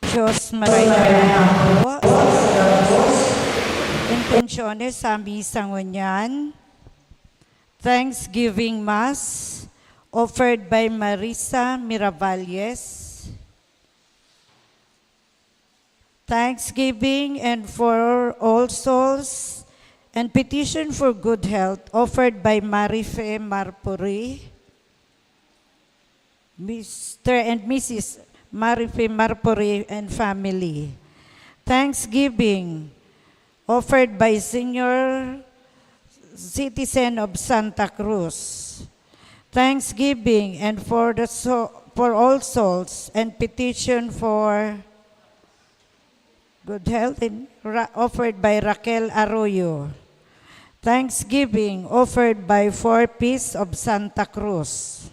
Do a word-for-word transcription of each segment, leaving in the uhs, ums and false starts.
Diyos, maray na po. Intensyones sa misa ngunyan. Thanksgiving Mass offered by Marisa Miravalles. Thanksgiving and for all souls and petition for good health offered by Marife Marpuri, Mister and Missus Marife Marpuri and family. Thanksgiving offered by Senior Citizen of Santa Cruz. Thanksgiving and for the so-, for all souls and petition for good health in, ra-, offered by Raquel Arroyo. Thanksgiving offered by Four Ps of Santa Cruz.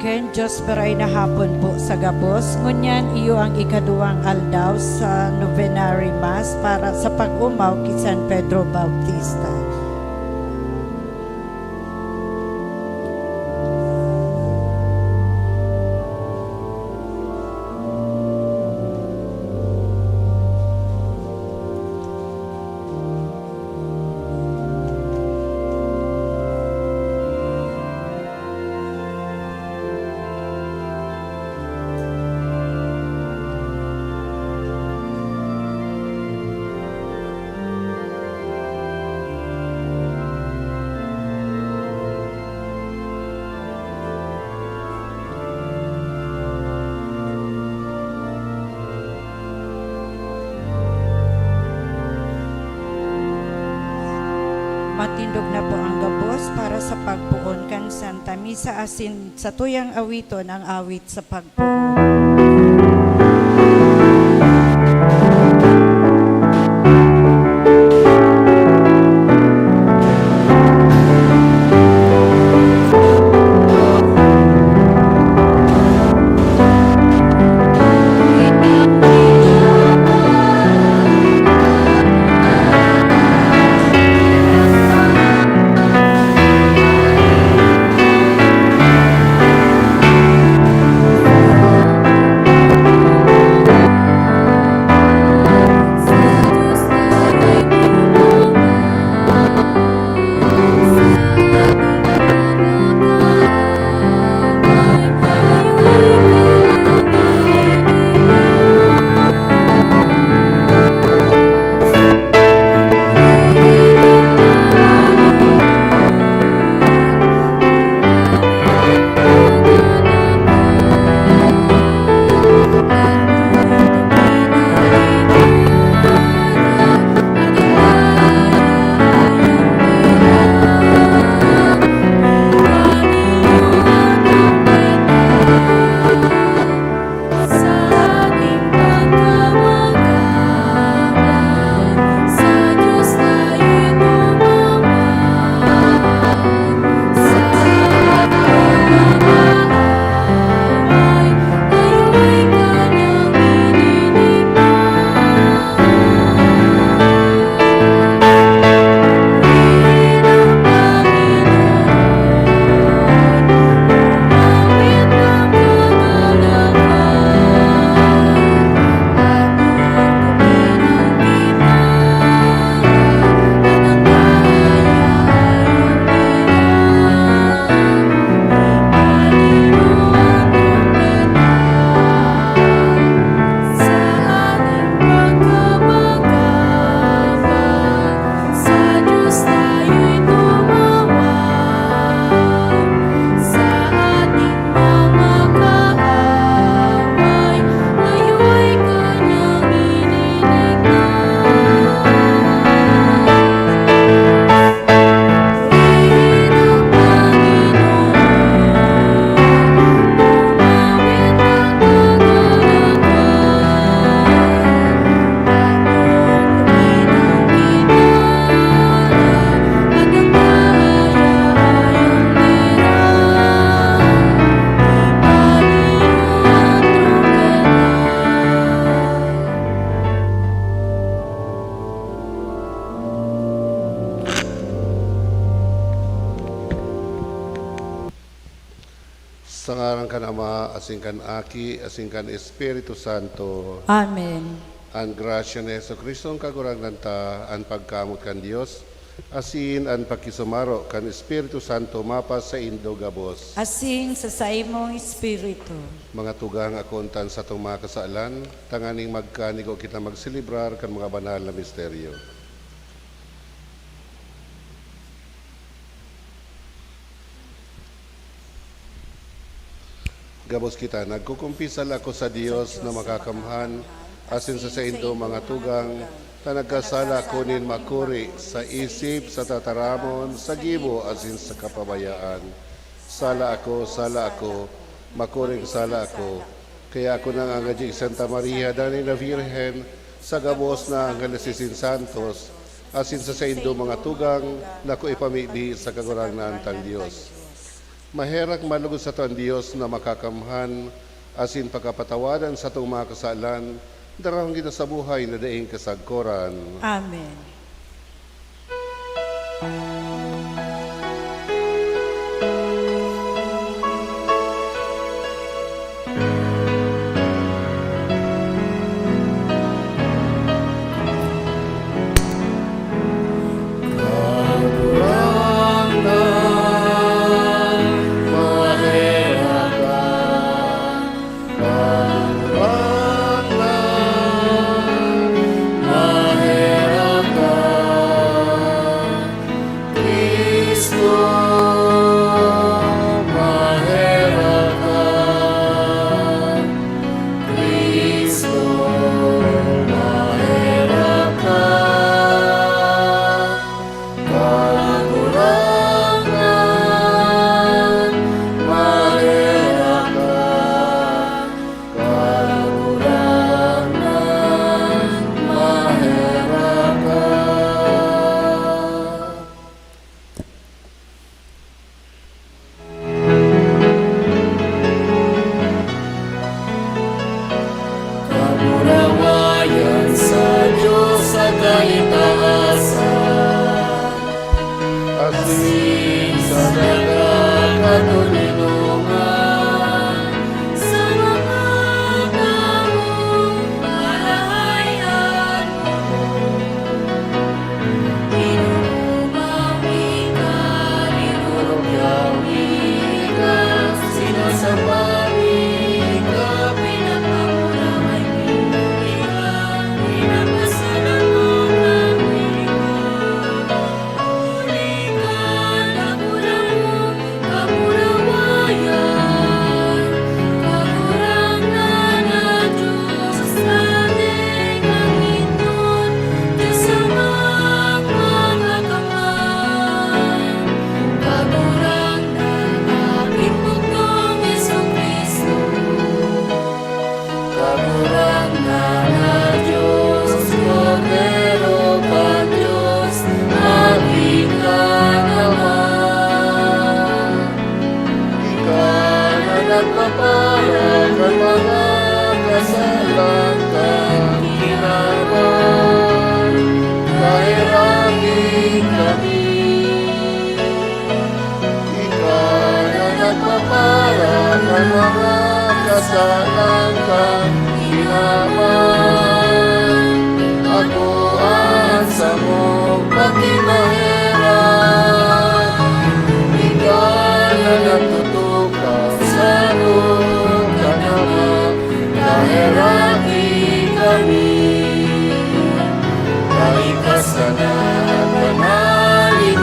Again, Diyos, maray na hapon po sa gabos. Ngunyan, iyo ang ikaduwang aldaw sa Novenary Mass para sa pag-omaw ki San Pedro Bautista. Matindog na po ang gabos para sa pagpoon kan Santa Misa asin sa tuyang awiton ang awit sa pagpoon. Sa ngaran kan Ama, asin kan Aki, asin kan Espiritu Santo. Amen. An grasya ni Jesu-Cristo, an Kagurangnan ta, an pagkamoot kan Dios, asin an pakisumaro kan Espiritu Santo mapasaindo gabos. Asin sa saimong espiritu. Mga tugang, akoon ta an satong mga kasalan, tanganing magkanigo kita magselebrar kan mga banal na misteryo. Gabos kita, nagkukumpisal ako sa Dios na makakamhan, asin sa saindo mga tugang, ta nagkasala ako nin makuri sa isip, sa tataramon, sa gibo, asin sa kapabayaan. Sala ako, sala ako, makuring sala ako. Kaya ako nangangajik Santa Maria, danay na Birhen, sa gabos na anghel asin santos, asin sa saindo mga tugang, na ako ipamibi sa Kagurangnan tang Dios. Maherak malugod sato an Dios na makakamhan, asin pakapatawadan satong mga kasalan, darahon kita sa buhay na daing kasagkoran. Amen.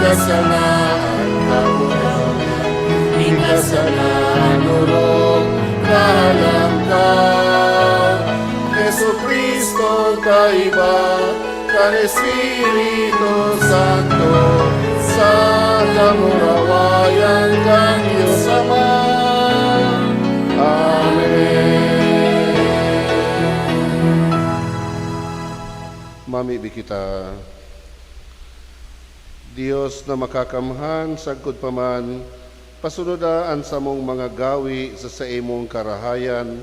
Kasalanan, kaurang, ning kasalanan, orog, kahalang ka. Jesucristo, kaiba kan Espiritu Santo, sa kamurawayan kan Dios Ama. Amen. Mamibi kita. Dios na makakamhan, sagkod pa man, pasunoda an samong mga gawi sa saimong karahayan,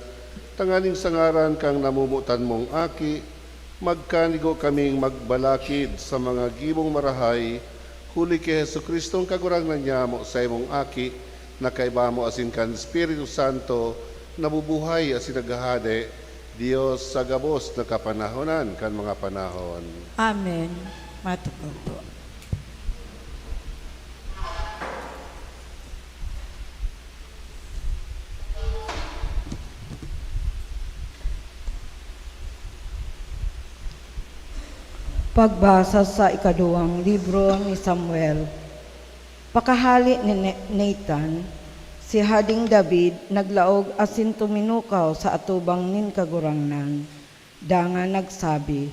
tanganing sa ngaran kan namomotan mong Aki, magkanigo kaming magbalakid sa mga gibong marahay, huli ki Jesu-Cristong Kagurangnan nyamo, saimong Aki, na kaiba mo asin kan Espiritu Santo, nabubuhay asin naghahade, Dios sa gabos na kapanahonan kan mga panahon. Amen. Matukod po. Pagbasa sa ikaduwang libro ni Samuel. Pakahale ni Ne-, Nathan, si Hading David naglaog asin tuminukaw sa atubang nin Kagurangnan. Dangan nagsabi,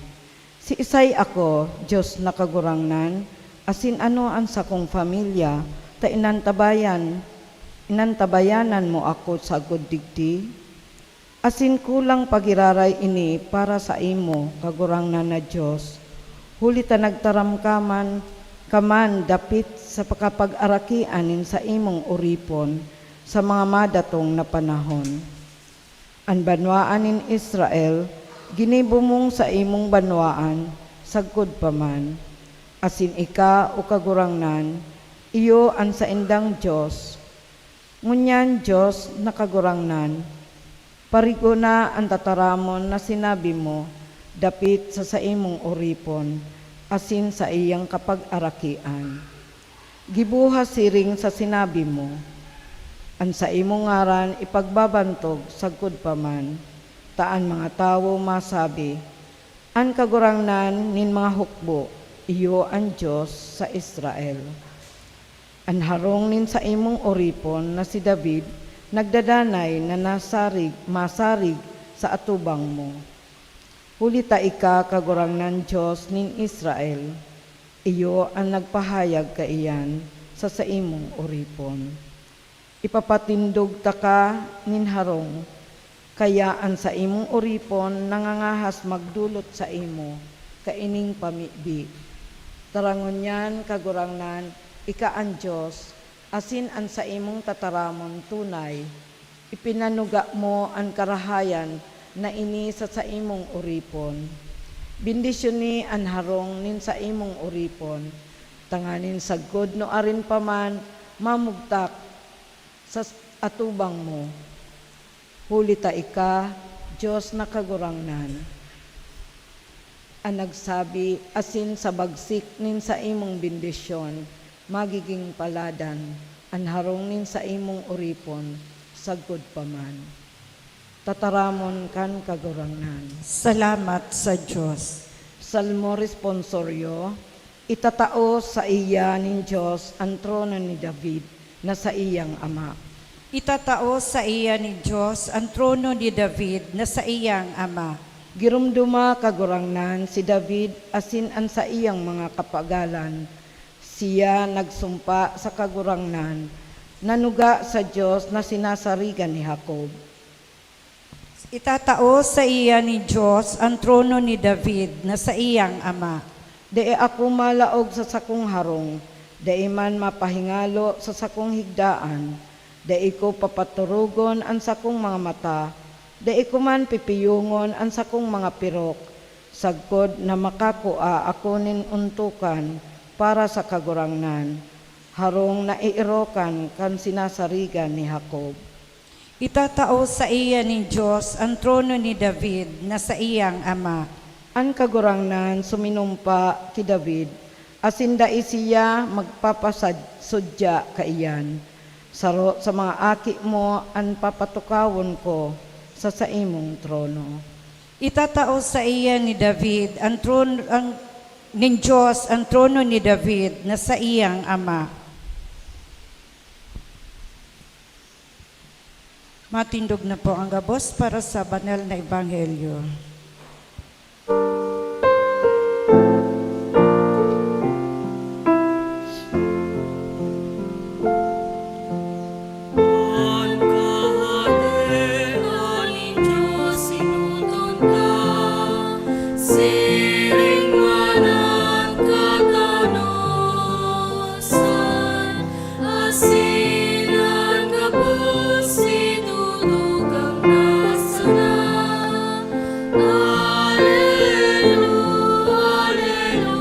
"Siisay ako, Dios na Kagurangnan, asin ano an sakong pamilya, ta inantabayan, inantabayanan mo ako sagkod digdi? Asin kulang pa giraray ini para saimo, Kagurangnan na Dios, huli ta nagtaram ka man, ka man dapit sa pakapag-arakian nin saimong oripon sa mga madatong na panahon." An banwaan nin Israel ginibo mong saimong banwaan sagkod pa man, asin ika, o Kagurangnan, iyo an saindang Dios. Ngunyan, Dios na Kagurangnan, parigona an tataramon na sinabi mo dapit sa saimong oripon asin saiyang kapag-arakian. Giboha siring sa sinabi mo, an saimong ngaran ipagbabantog sagkod pa man, ta an mga tawo masabi, "An Kagurangnan nin mga hukbo, iyo an Dios sa Israel." An harong nin saimong oripon na si David nagdadanay na nasarig, masarig sa atubang mo. Huli ta ika, Kagurangnan Dios nin Israel, iyo an nagpahayag kaiyan sa saimong oripon. Ipapatindog taka nin harong, kaya an saimong oripon nangangahas magdolot saimo kaining pamibi. Tarangon niyan, Kagurangnan, ika an Dios, asin an saimong tataramon tunay. Ipinanuga mo an karahayan na ini sa saimong oripon. Bendisyoni an harong nin saimong oripon, tanganing sagkod nuarin pa man mamugtak sa atubang mo. Huli ta ika, Dios na Kagurangnan, an nagsabi, asin sa bagsik nin saimong bendisyon, magiging paladan an harong nin saimong oripon sagkod pa man. Tataramon kan Kagurangnan. Salamat sa Dios. Salmo Responsorio. Itatao saiya nin Dios an trono ni David na saiyang ama. Itatao saiya nin Dios an trono ni David na saiyang ama. Giromdoma, Kagurangnan, si David asin an saiyang mga kapagalan. Siya nagsumpa sa Kagurangnan, nanuga sa Dios na sinasarigan ni Jacob. Itatao saiya nin Dios an trono ni David na saiyang ama. Dai ako malaog sa sakong harong, dai man mapahingalo sa sakong higdaan. Dai ko papaturugon an sakong mga mata, dai ko man pipiyongon an sakong mga pirok, sagkod na makakua ako nin ontokan para sa Kagurangnan, harong na eerokan kan sinasarigan ni Jacob. Itatao saiya nin Dios an trono ni David na saiyang ama. An Kagurangnan suminumpa ki David, asin dai siya magpapasad-, sudya kaiyan. Saro sa mga aki mo an papatukawon ko sa saimong trono. Itatao saiya ni David an tron-, an nin Dios an trono ni David na saiyang ama. Matindog na po ang gabos para sa banal na ebanghelyo. An Kahadean nin Dios sinutonta, siring man an katanosan, asin an gabos sinutugang na sana. Aleluya, aleluya.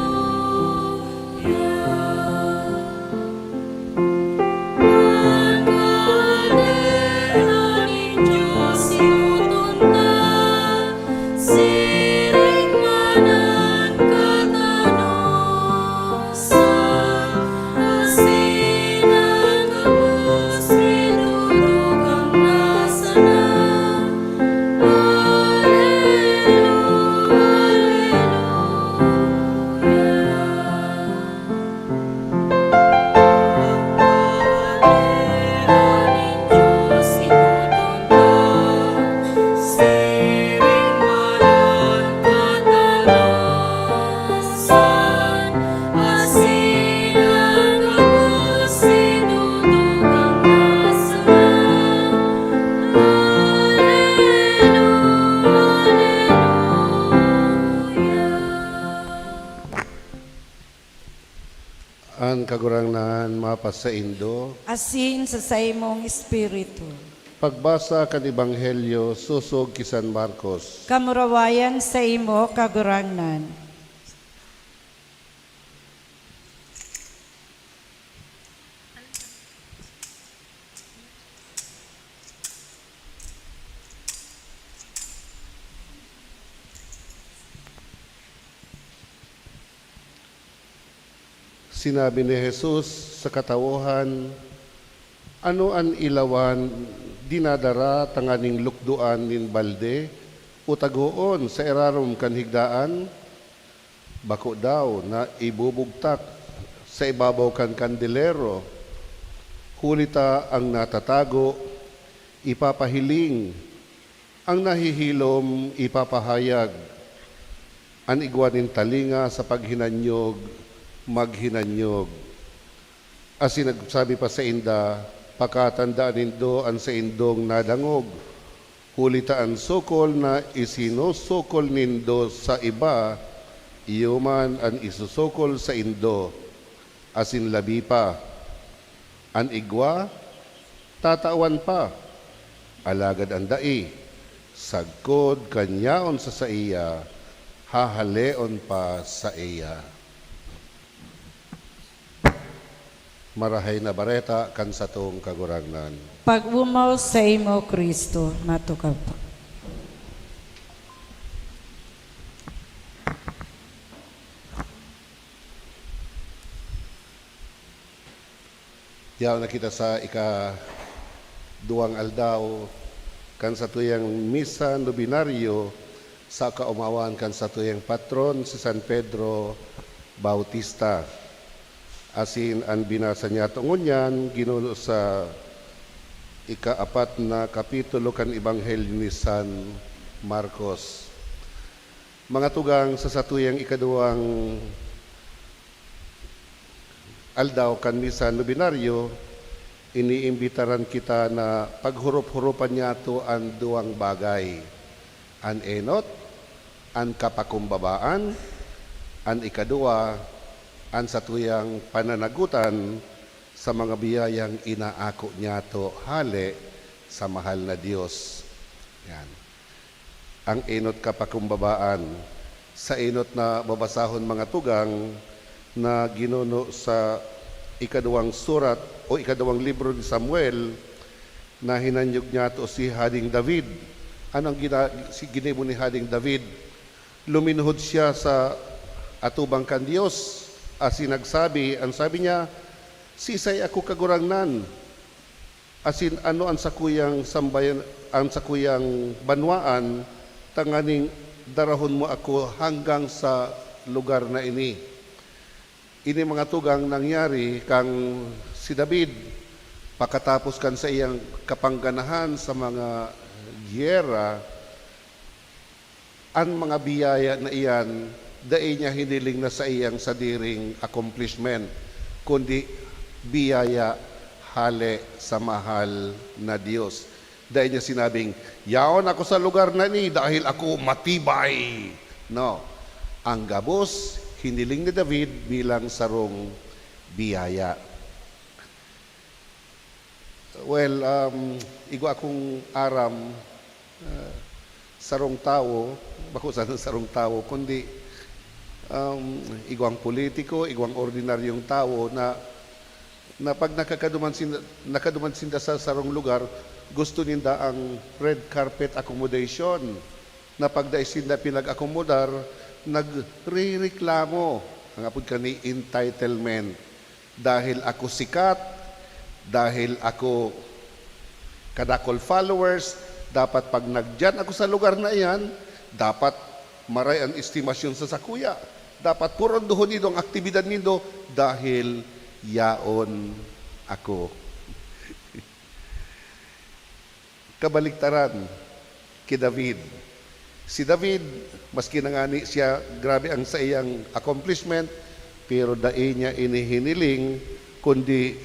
An Kagurangnan mapasaindo. Asin sa saimong espiritu. Pagbasa kan Ebanghelyo sosog ki San Marcos. Kamurawayan saimo, Kagurangnan. Sinabi ni Jesus sa katawohan, "Ano an ilawan dinadara tanganing lukdoan nin balde o tagoon sa irarom kan higdaan? Bako daw na ibubugtak sa ibabaw kan kandelero, huli ta ang natatago ipapahiling, ang nahihilom ipapahayag. An igwa nin talinga sa paghinanyog, maghinanyog." Asin nagsabi pa sainda, "Pakatandaan nindo an saindong nadangog, huli ta an sukol na isinusukol nindo sa iba, iyo man an isusukol saindo, asin labi pa. An igwa, tatawan pa, alagad an dai, sagkod kan yaon sa saiya, hahaleon pa saiya." Marahay na Bareta kan satong Kagurangnan. Pag-omaw saimo, Cristo, matukaw pa. Yaon na kita sa ika-duwang aldaw kan satuyang misa nobenaryo sa kaomawan kan satuyang patron, si San Pedro Bautista. Asin an binasa niyato ngunyan ginuno sa ikaapat na kapitulo kan Ebanghelyo ni San Marcos. Mga tugang, sa satuyang ikaduwang aldaw kan misa nobenaryo, iniimbitaran kita na paghorop-horopan niyato an duwang bagay, an enot, an kapakumbabaan, an ikaduwa, an satuyang pananagotan sa mga biyayang inaako niyato hale sa mahal na Dios. Yan. Ang enot kapakumbabaan. Sa enot na babasahon, mga tugang, na ginuno sa ikaduwang surat o ikaduwang libro ni Samuel, na hinanyog niyato si Hading David. Ano ang gina-, si-, ginibo ni Hading David? Luminuhod siya sa atubang kan Dios, asin nagsabi, ang sabi niya, "Siisay ako, Kagurangnan? Asin ano an sakuyang sambayan, an sakuyang banwaan, tanganing darahon mo ako hanggang sa lugar na ini. Ini mga tugang nangyari kan si David, pakatapos kan saiyang kapangganahan sa mga giyera, an mga biyaya na iyan dai niya hiniling na saiyang sadiring accomplishment, kundi biyaya hale sa mahal na Dios. Dai niya sinabing, "Yaon ako sa lugar na ini dahil ako matibay." No. Ang gabos, hiniling ni David bilang sarong biyaya. Well, um, igwa akong aram, ah, sarong tawo, bako sana sarong tawo, kundi, um, igwang politiko, igwang ordinaryong tawo na, na pag nakakaduman sinda, nakaduman sinda sa sarong lugar, gusto ninda ang red carpet accommodation, na pag dai sinda pinag-akomodar, nagrereklamo. Ang apod kani entitlement. Dahil ako sikat, dahil ako kadakol followers, dapat pag nagyan ako sa lugar na iyan, dapat maray an estimasyon sa sakuya. Dapat porondohon nindo ang aktibidad nindo dahil yaon ako. Kabaliktaran ki David. Si David, maski na ngani siya, grabe ang saiyang accomplishment, pero dai niya ini hiniling, kundi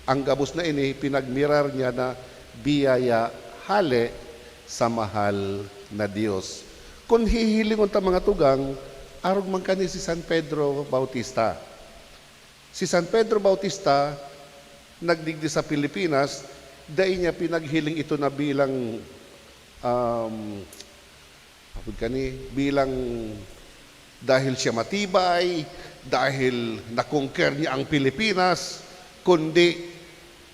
ang gabos na ini pinagmirar niya na biyaya hale sa mahal na Dios. Kun hihilingon ta, mga tugang, arog man kani si San Pedro Bautista. Si San Pedro Bautista, nagdigdi sa Pilipinas, dai niya pinaghiling ito na bilang, um, apod kani, bilang dahil siya matibay, dahil na-conquer niya ang Pilipinas, kundi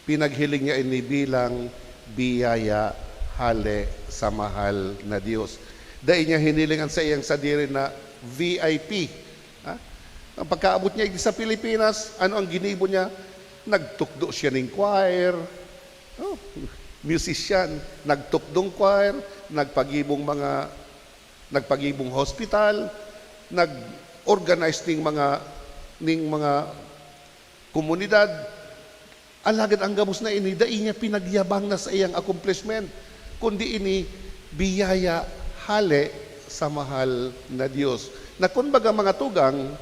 pinaghiling niya ini bilang biyaya hale sa mahal na Dios. Dai niya hiniling an saiyang sadiri na V I P. Ha? Ang pagkaabot niya sa Pilipinas, ano ang ginibo niya? Nagtukdo siya ning choir. Oh, musician. Nagtukdong choir, nagpagibong mga, nagpagibong hospital, nag-organize ning mga, ning mga komunidad. Alagad ang gabos na ini, dai niya pinagyabang na saiyang accomplishment, kundi ini biyaya hale sa mahal na Dios. Na kun baga, mga tugang,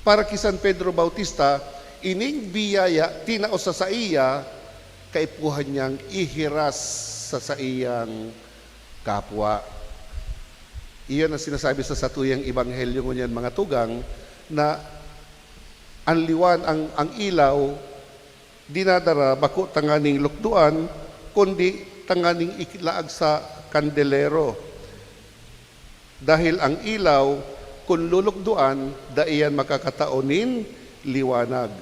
para ki San Pedro Bautista, ining biyaya tinao sa saiya, kaipuhan niyang ihiras sa saiyang kapwa. Iyan ang sinasabi sa satuyang ebanghelyo ngunyan, mga tugang, na an liwan, ang, ang ilaw, dinadara bako tanganing lukdoan, kundi tanganing ikilaag sa kandelero. Dahil ang ilaw, kun lulukdoan, dai yan makakatao nin liwanag.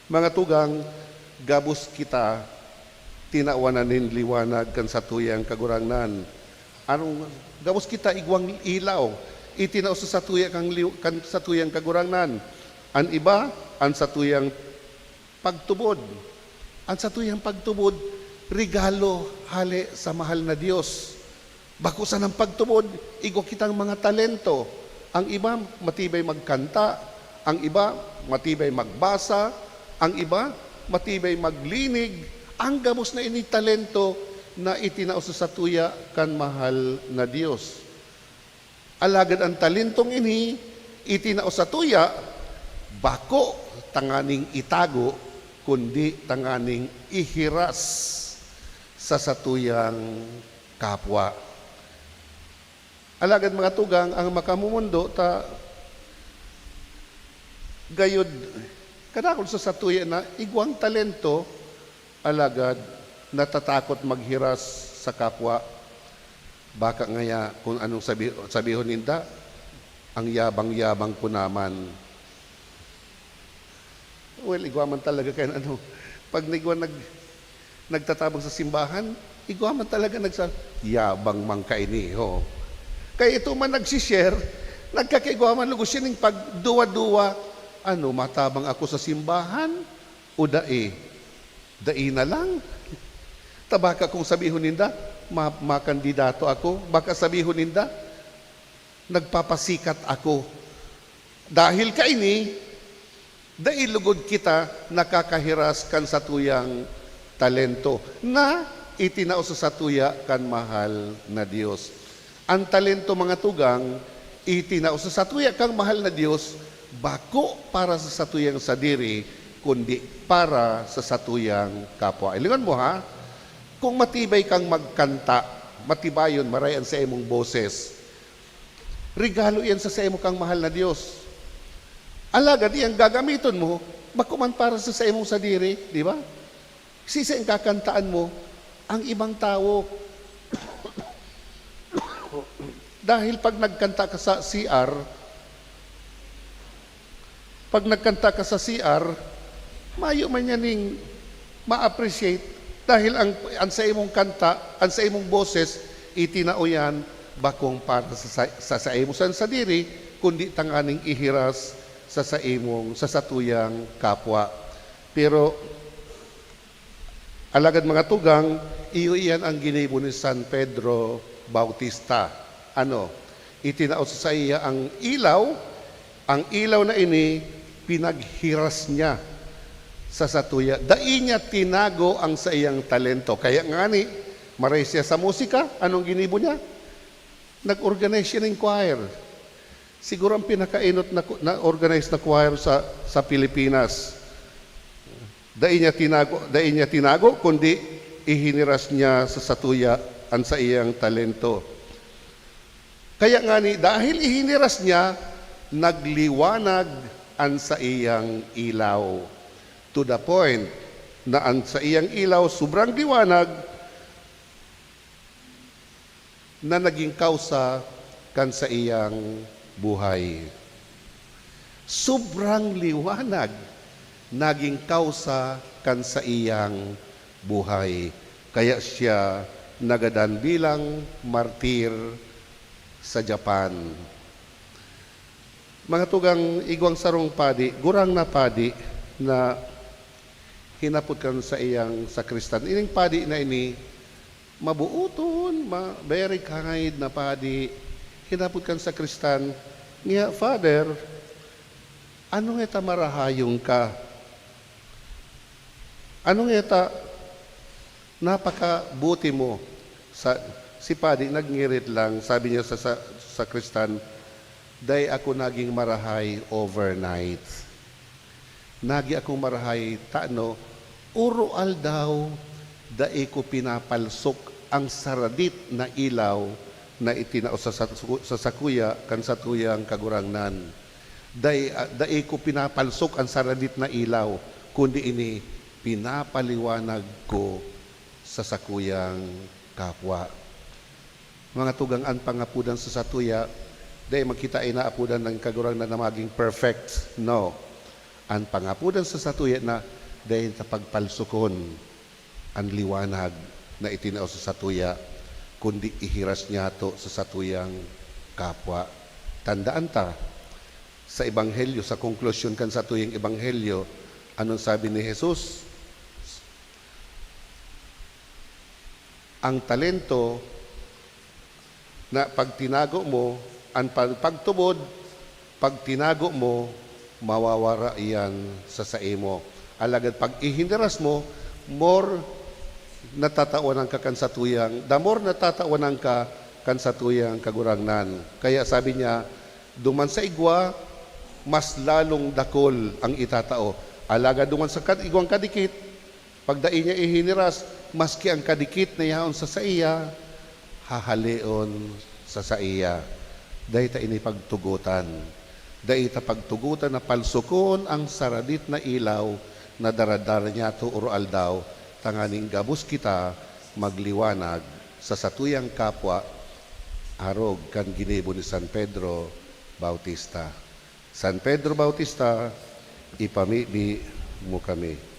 Mga tugang, gabos kita tinawan na nin liwanag kan satuyang Kagurangnan. Anong, gabos kita igwang ilaw, itinao sa satuya kang liw-, kan satuyang Kagurangnan. An iba, an satuyang pagtubod. An satuyang pagtubod, regalo hale sa mahal na Dios. Bako sanang pagtubod, igwa kitang mga talento. Ang iba, matibay magkanta. Ang iba, matibay magbasa. Ang iba, matibay maglinig. Ang gabos na ini talento na itinao sa satuya kan mahal na Dios. Alagad an talentong ini itinao satuya, bako tanganing itago, kundi tanganing ihiras sa satuyang kapwa. Alagad, mga tugang, ang makamomondo ta gayod kadakul sa satuya na igwang talento, alagad natatakot maghiras sa kapwa. Baka ngaya kun anong sabi-, sabihon ninda, "Ang yabang-yabang ko naman." Well, igwa man talaga kan ano, pag igwa nag-, nagtatabang sa simbahan, igwa man talaga nagsa-, "Yabang man kaini, ho." Kaya ito man nagsi-share, nagkakaigwa man lugos siya ning pagduwa-duwa, "Ano, matabang ako sa simbahan o dai? Dai na lang." Ta baka kung sabihon ninda, "Ma-, makandidato ako," baka sabihon ninda, "Nagpapasikat ako." Dahil kaini, dai lugod kita nakakahiras kan satuyang talento na itinao sa satuya kan mahal na Dios. An talento, mga tugang, itinao sa satuya kan mahal na Dios, bako para sa satuyang sadiri, kundi para sa satuyang kapwa. Hilingon mo, ha? Kung matibay kang magkanta, matibayon, maray an saimong boses, regalo iyan sa saimo kang mahal na Dios. Alagad iyang gagamiton mo, bako man para sa saimong sadiri, di ba? Sisay ang kakantaan mo? Ang ibang tawo. Dahil pag nagkanta ka sa C R, pag nagkanta ka sa C R, mayo man yan ning ma-appreciate dahil ang, ang sa imong kanta, ang sa imong boses, itinao yan bakong para sa, sa, sa, sa imo san sadiri, kundi tanganing ihiras sa, sa imong, sa satuyang kapwa. Pero, alagad, mga tugang, iyo iyan ang ginibo ni San Pedro Bautista. Ano? Itinao sa saiya ang ilaw, ang ilaw na ini pinaghiras niya sa satuya. Dai niya tinago ang saiyang talento. Kaya ngani, maray siya sa musika, anong ginibo niya? Nag-organize siya nin choir. Siguro ang pinakaenot na, na organized na choir sa, sa Pilipinas. Dai niya tinago, dai niya tinago, kundi ihiniras niya sa satuya an saiyang talento. Kaya ngani, dahil ihiniras niya, nagliwanag an saiyang ilaw. To the point na an saiyang ilaw sobrang liwanag na naging kausa kan saiyang buhay. Sobrang liwanag naging kausa kan saiyang buhay, kaya siya nagadan bilang martir sa Japan. Mga tugang, igwang sarong padi, gurang na padi na hinapot kan saiyang sakristan. Ining padi na ini, mabuoton, ma-, very kind na padi. Hinapot kan sakristan, "Ngiya, Father, ano ngeta marahayon ka? Ano ngeta napakabuti mo?" Sa, si padi nagngirit lang, sabi niya sa, sa sakristan, "Dai ako naging marahay overnight." Nagi akong marahay ta ano, oro-aldaw, dai ko pinapalsok ang saradit na ilaw na itinao sa, sa, sa sakuya kan satuyang Kagurangnan. Dai, ah, dai ko pinapalsok ang saradit na ilaw, kundi ini pinapaliwanag ko sa sakuyang kapwa. Mga tugang, an pangapodan sa satuya, dai man kita inaapodan nin Kagurangnan na magin perfect. No. An pangapodan sa satuya na dai ta pagpalsokon an liwanag na itinao sa satuya, kundi ihiras niyato sa satuyang kapwa. Tandaan ta, sa ebanghelyo, sa konklusyon kan satuyang ebanghelyo, anong sabi ni Jesus? Ang talento na pag tinago mo, an pa-, pagtubod, pag tinago mo, mawawara iyan sa saimo. Alagad pag ihiniras mo, more natatawanan ka kan satuyang, the more natatawanan ka kan satuyang Kagurangnan. Kaya sabi niya, duman sa igwa, mas lalong dakul ang itatao. Alagad duman sa kad-, igwang kadikit, pag dai niya ihiniras, maski ang kadikit na yaon sa saiya, hahaleon sa saiya. Dai ta ini pagtugotan. Dai ta pagtugotan na palsokon ang saradit na ilaw na daradara niyato oro-aldaw, tanganing gabos kita magliwanag sa satuyang kapwa, arog kan ginibo ni San Pedro Bautista. San Pedro Bautista, ipamibi mo kami.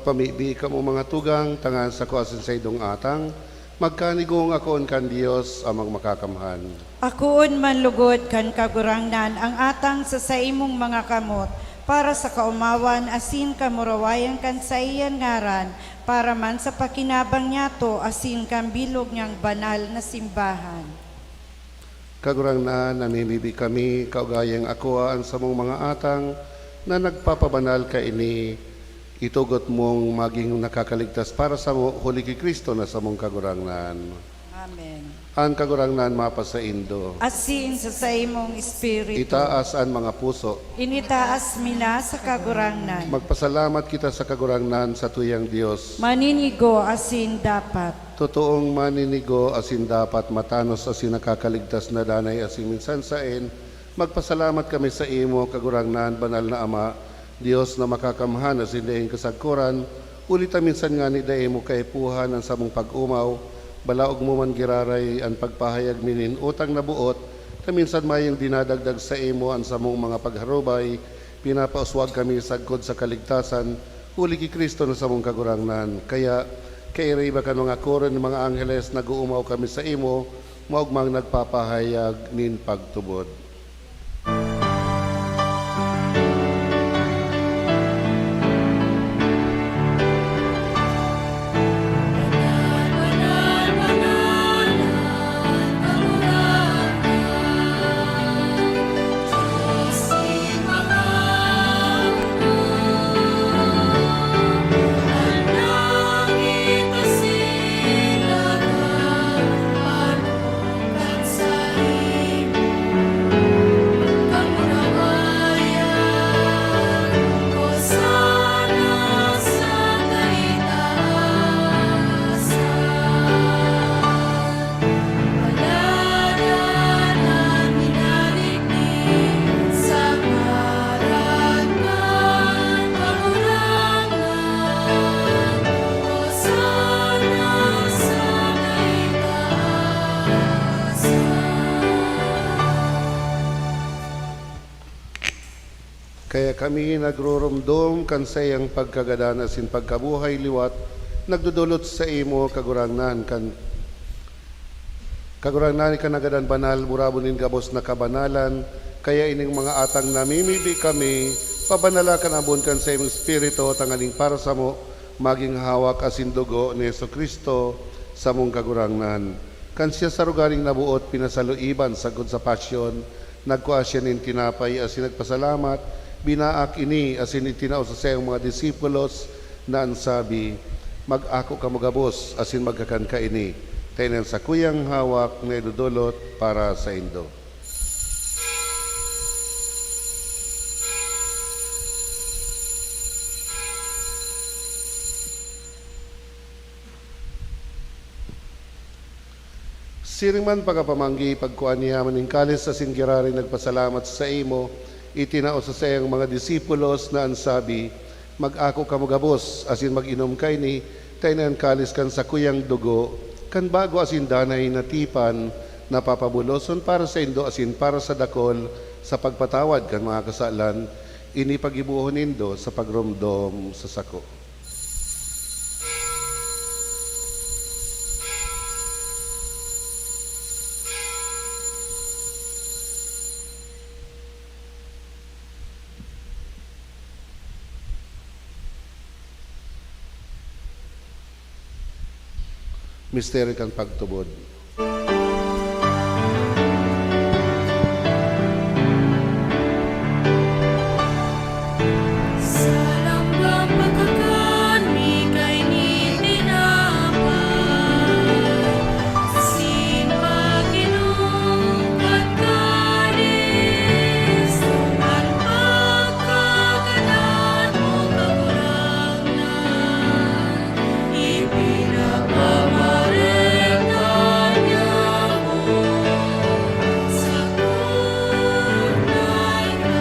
Pamibi kamo, mga tugang, tanganing sako asin saindong atang, magkanigong akoon kan Dios, Amang Makakamhan. Akoon man lugod kan Kagurangnan ang atang sa saimong mga kamot, para sa kaomawan asin kamurawayan kan saiyang ngaran, para man sa pakinabang niyato asin kan bilog niyang banal na simbahan. Kagurangnan, namimibi kami, kaugayang akoa an samong mga atang na nagpapabanal kaini, itugot mong magin nakakaligtas para samo, huli ki Cristo na samong Kagurangnan. Amen. An Kagurangnan mapasaindo. Asin sa saimong espiritu. Itaas an mga puso. Initaas mi na sa Kagurangnan. Magpasalamat kita sa Kagurangnan, satuyang Dios. Maninigo asin dapat. Totoong maninigo asin dapat, matanos asin nakakaligtas na danay asin minsan saen, magpasalamat kami saimo, Kagurangnan, Banal na Ama, Dios na makakamhan asin daing kasagkoran, huli ta minsan ngani dai mo kaipuhan an samong pag-omaw, balaog mo man giraray an pagpahayag mi nin utang na boot, ta minsan mayong dinadagdag saimo an samong mga pagharubay, pinapauswag kami sagkod sa kaligtasan, huli ki Cristo na samong Kagurangnan. Kaya, kairiba kan mga koro nin mga angheles, nag-oomaw kami saimo, maogmang nagpapahayag nin pagtubod. Kaya kami nagruromdom kan saiyang pagkagadan asin pagkabuhay liwat, nagdodolot saimo, Kagurangnan, kan, Kagurangnan, kan nagadan banal, burabon nin gabos na kabanalan. Kaya ining mga atang namimibi kami, pabanala kan ambon kan saimong Espiritu, tanganing para samo, magin hawak asin dugo ni Jesu-Cristo, samong Kagurangnan. Kan siya sarugaring naboot, pinasaluiban sagkod sa pasyon, nagkua siya nin tinapay asin nagpasalamat, binaak ini asin itinao sa saiyang mga disipulos na an sabi, "Mag-ako kamo gabos asin magkakan kaini, ta ini an sakuyang hawak na idodolot para saindo." Siring man pagkapamanggi, pagkua niya man nin kalis asin giraray nagpasalamat saimo, itinao sa saiyang mga disipulos na an sabi, "Mag-ako kamo gabos asin mag-inom kaini, ta ini an kalis kan sakuyang dugo, kan bago asin danay na tipan, na papabuloson para saindo asin para sa dakol sa pagpatawad kan mga kasalan. Ini paggibohon nindo sa pagromdom sa sako." Misteryo kan pagtubod. Sa langgam pagkakan mi kaini tinapay, asin pag-inom kan kalis, an pagkagadan mo, Kagurangnan, ipinapamareta niamo sa tunay na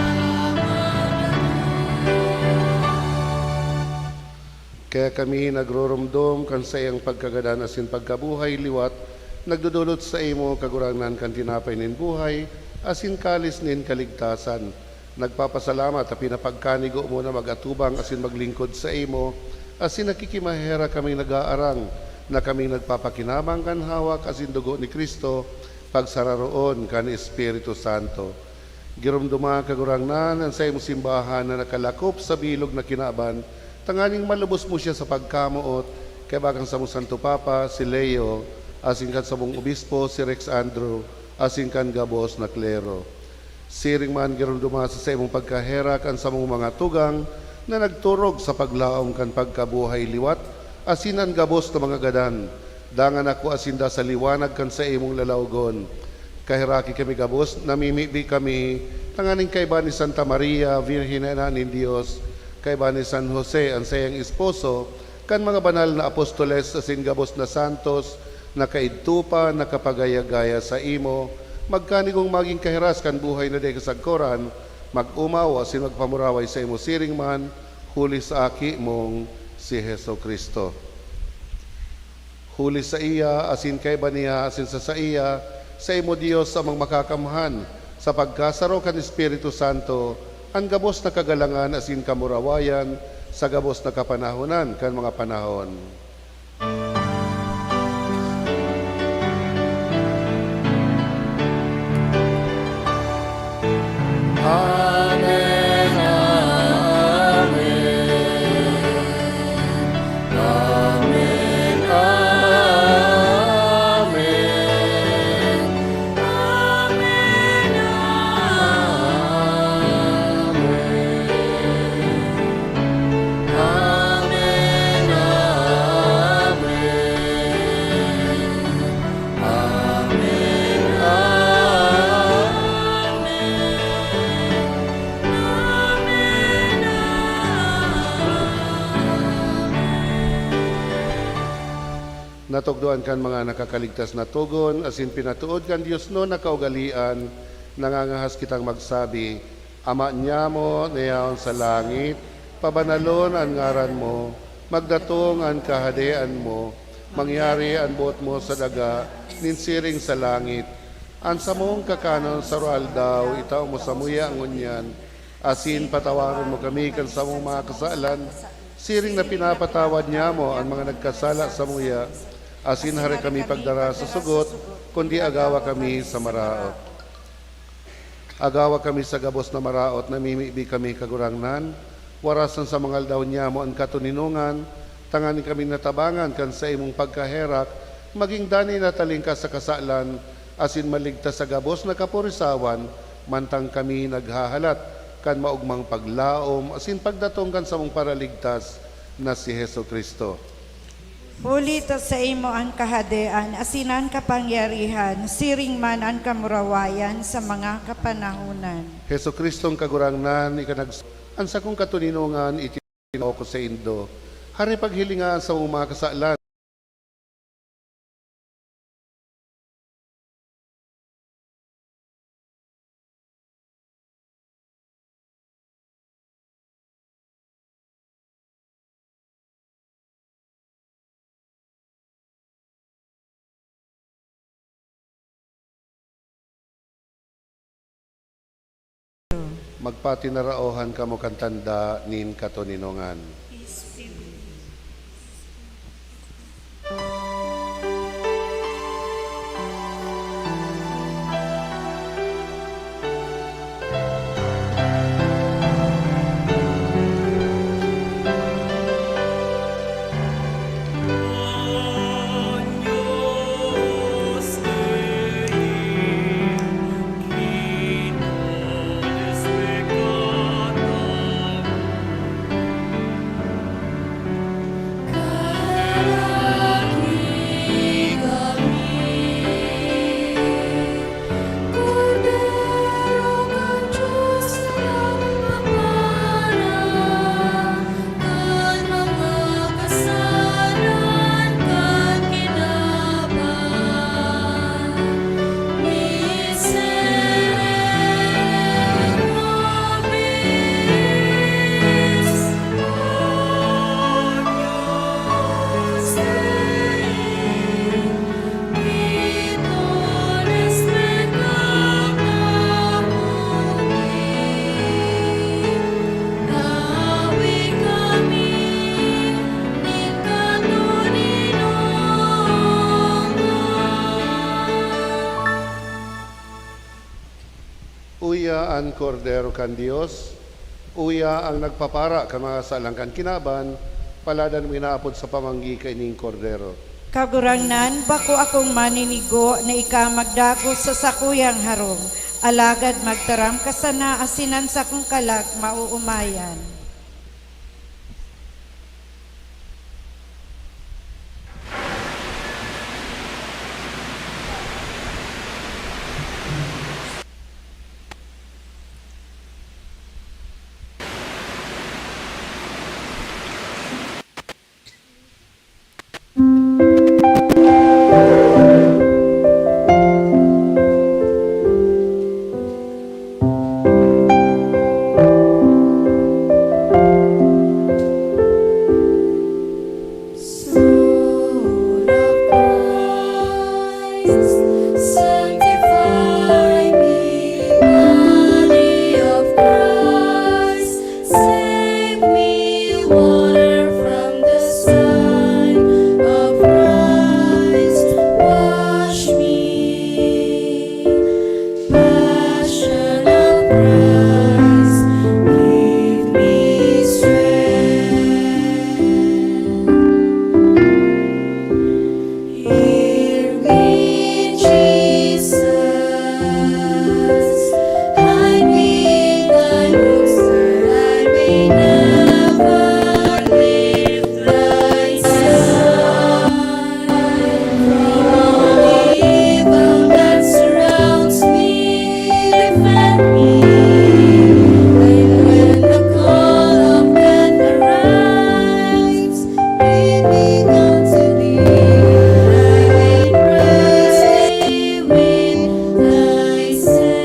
Kaya kami nagroromdom kan saiyang pagkagadan asin pagkabuhay liwat, nagdodolot saimo, Kagurangnan, kan tinapay nin buhay asin kalis nin kaligtasan. Nagpapasalamat ta pinapagkanigo mo na mag-atubang asin maglingkod saimo, Asin nakikimaherak kaming nag-aarang na kami nagpapakinabang kan hawak asin dugo ni Cristo, pagsararoon kan Espiritu Santo. Giromdoma, Kagurangnan, an saimong simbahan na nakalakop sa bilog na kinaban, tanganing malubos mo siya sa pagkamoot, kaiba kan samong Santo Papa, si Leo, asin kan samong obispo, si Rex Andrew, asin kan gabos na klero. Siring man, giromdoma sa saimong pagkaherak an samong mga tugang na nagturog sa paglaom kan pagkabuhay liwat asin an gabos na mga gadan. Dangan ako asinda sa liwanag kan saimong lalawgon. Kaheraki kami gabos, namimibi kami tanganing kaiba ni Santa Maria, Birhen na Ina nin Dios, kaiba ni San Jose, an saiyang esposo, kan mga banal na apostoles asin gabos na santos na kaidto pa nakapagaya-gaya saimo, magkanigong magin kahiras kan buhay na dai kasagkoran, mag-omaw asin magpamuraway saimo siring man, huli sa Aki mong si Jesu-Cristo. Huli saiya, asin kaiba niya, asin sa saiya, saimo, Dios Amang Makakamhan, sa pagkasaro kan Espiritu Santo, an gabos na kagalangan asin kamurawayan sa gabos na kapanahonan kan mga panahon. Amen, amen. Amen, amen. Amen, amen. Amen, amen. Amen, amen. Amen, amen. Natukdoan kan mga nakakaligtas na togon asin pinatood kan diosnon na kaugalean, nangangahas kitang magsabi, Ama niamo na yaon sa langit, pabanalon an ngaran mo, magdatong an kahadean mo, mangyari an boot mo sa daga nin siring sa langit. An samong kakanon sa aroaldaw, itao mo samuya ngunyan, asin patawaron mo kami kan samong mga kasalan, siring na pinapatawad niamo an mga nagkasala samuya, asin hare kami pagdara sa sugot, kundi agawa kami sa maraot. Agawa kami sa gabos na maraot, namimibi kami, Kagurangnan, warasan sa mga aldaw niamo an katoninongan, tanganing kami natabangan kan saimong pagkaherak, magin danay na talingkas sa kasalan, asin maligtas sa gabos na kaporisawan, mantang kami naghahalat kan maogmang paglaom asin pagdatong kan samong Paraligtas na si Jesu-Cristo. Huli ta saimo an kahadean asin an kapangyarihan, siring man an kamurawayan sa mga kapanahonan. Jesu-Cristong Kagurangnan, ika nag-, an sakong katoninongan, itinao ko saindo. Hare paghilinga an samong mga kasalan. Magpatinaraohan kamo kan tanda nin katoninongan. Uya an Kordero kan Dios, uya ang nagpapara kan mga kasalan kan kinaban, paladan mo inaapod sa pamanggi kaining Kordero. Kagurangnan, bako akong maninigo na ika magdagos sa sakuyang harong, alagad magtaram ka sana asin an sakong kalag maoomayan. Soul of Christ, sanctify me. Body of Christ, save me. Water from the side of Christ, wash me. Passion of Christ, give me strength. Hear me, Jesus. Hide me in thy bosom that I may never leave thy side. From all evil that surrounds me, defend me. And when the call of death arrives, lead me unto thee, that I may praise thee with thy saints.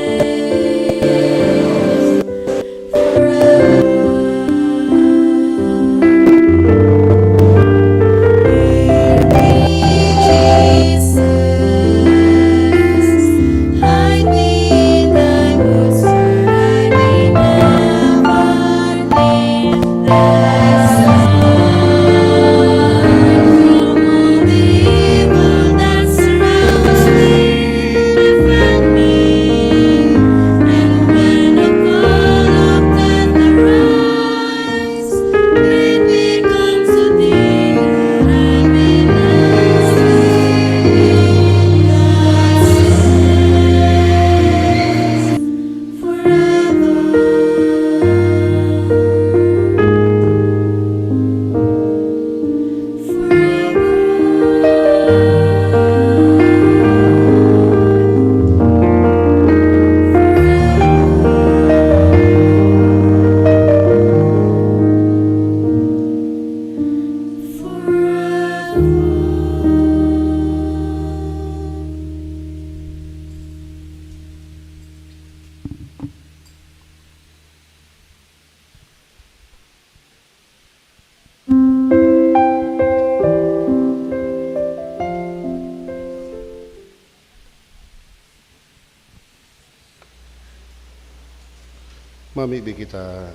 Mamibi kita.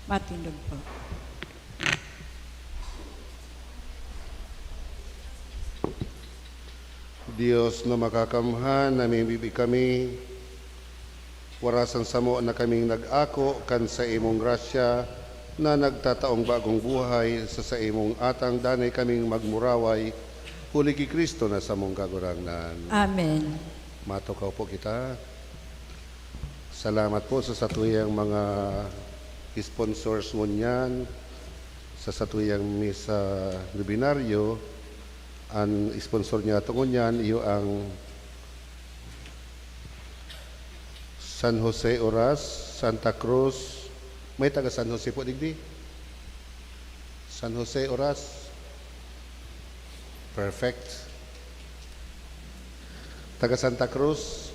Matindog po. Dios na makakamhan, namimibi kami, warasan samo na kaming nag-ako kan saimong grasya na nagtataong bagong buhay sa saimong atang danay kaming magmuraway, huli ki Cristo na samong Kagurangnan. Amen. Matukaw po kita. Salamat po sa satuyang mga sponsors ngunyan, sa satuyang misa nobinaryo. An sponsor niyato ngunyan iyo ang San Jose Oras, Santa Cruz. May taga San Jose po digdi? San Jose Oras. Perfect. Taga Santa Cruz,